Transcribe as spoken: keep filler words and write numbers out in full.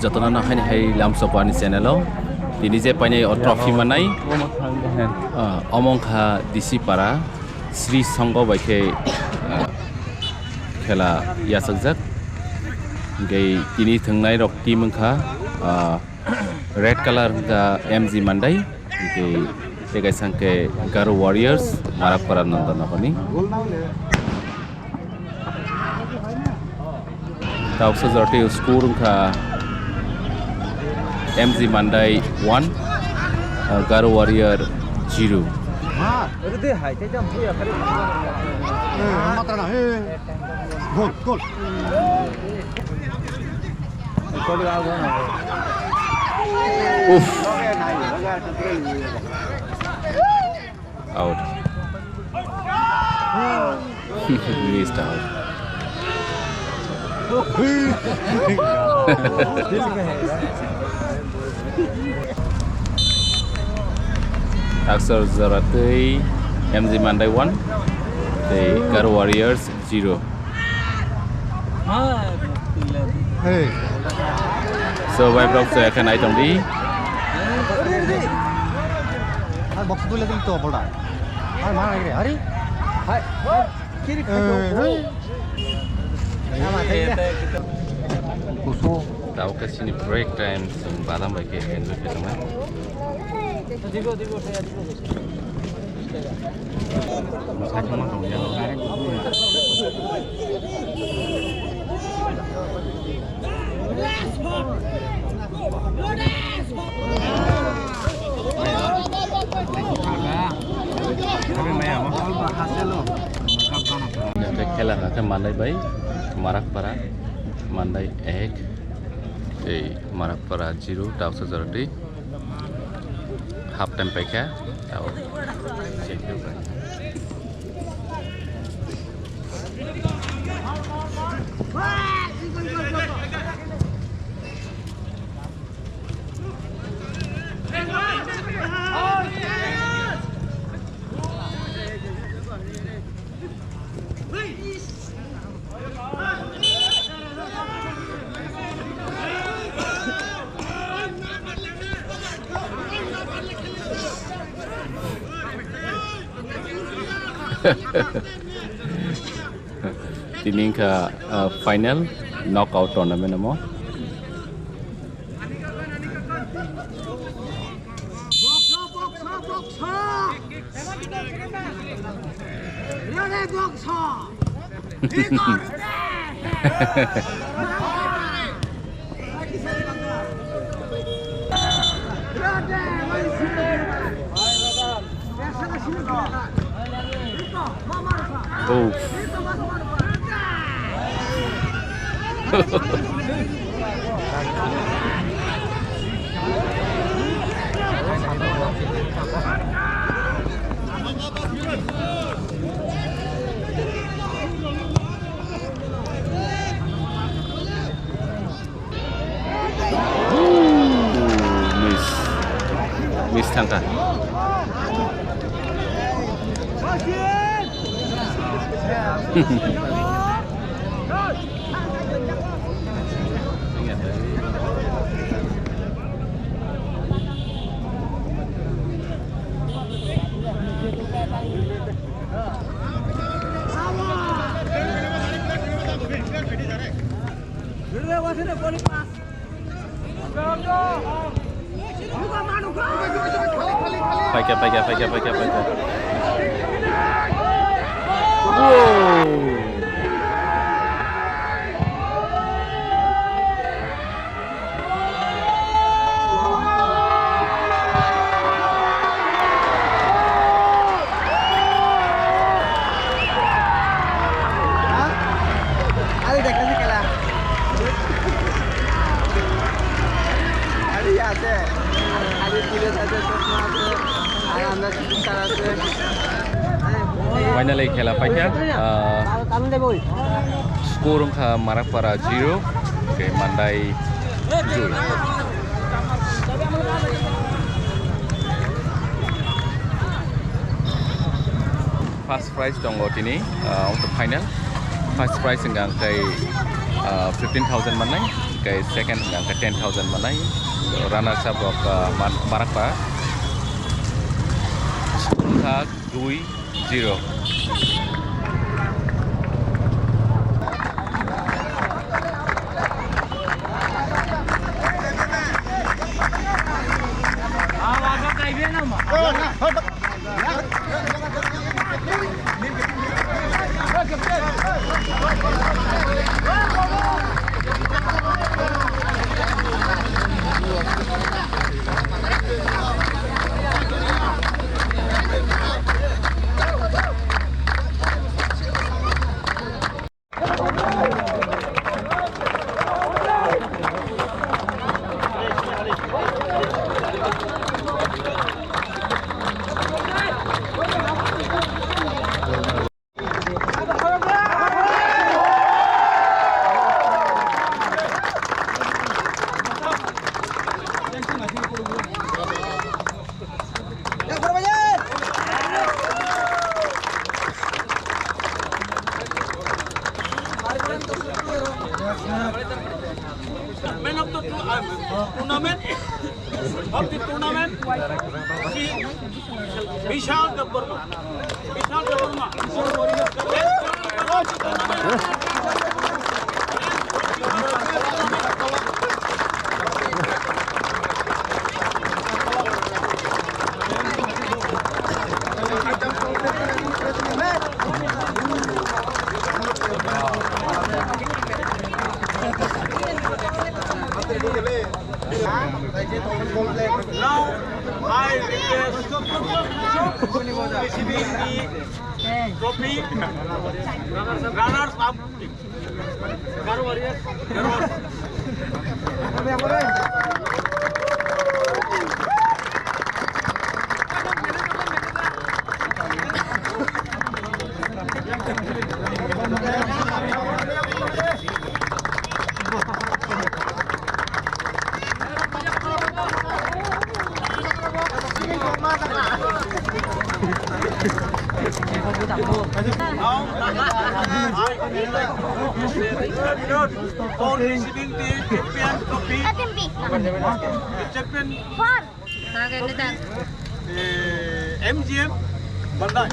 Jotono no haini hai lamsok ani channel o. Tini je painai o trophy manai. Ah, omo wngkha D C para Sri Songho bai khe, ah, khela yachakjak. Hingke tini thwngnai rok team wngkha, ah, red colour wngkha M G Mandai. Hingke tei kaisa hingke Garo Warriors, Marakpara Nanda Nokoni. Tauksa jorti score wngkha M G Mandai one, uh, Garo Warrior zero. Uff. Out. Missed out. Taksar jora tei M G Mandai one, tei Garo Warriors zero. Hey. So, bai borok chaya khe nai tong di. Hai, box tu lagi tu, bola. Hai, mana lagi? Hari? Hai. Kiri. Eh, hai. Kusu. Tao ke sini break time, sung badam bai ke enjoy ke tong. Khela kha khe Mandai bai Marakpara, Mandai ek, tei Marakpara zero, Tauksa jora twi. Half time paikha, tao. Tini wngkha, ah, final knockout tournament omo. Oh. Miss. Miss thangkha. Paikha, paikha, paikha, paikha, paikha. Wow. Finally, khela paikha, ah, score wngkha Marakpara zero, okay, Mandai zero. First prize tongo tini, ah, untuk final. First prize wngkha khe, ah, fifteen thousand mannai. Kai second hwnkha khe ten thousand manai. Runners up rok, ah, man-, Marakpa. Wngkha dui zero. Man of the tou-, uh, tournament, of the tournament, Vishal Debbarma. Vishal Debbarma. Now, I request receiving the trophy, runners up. Now, I would like to for receiving the champion trophy. Champion. Eh, M G M Bandai.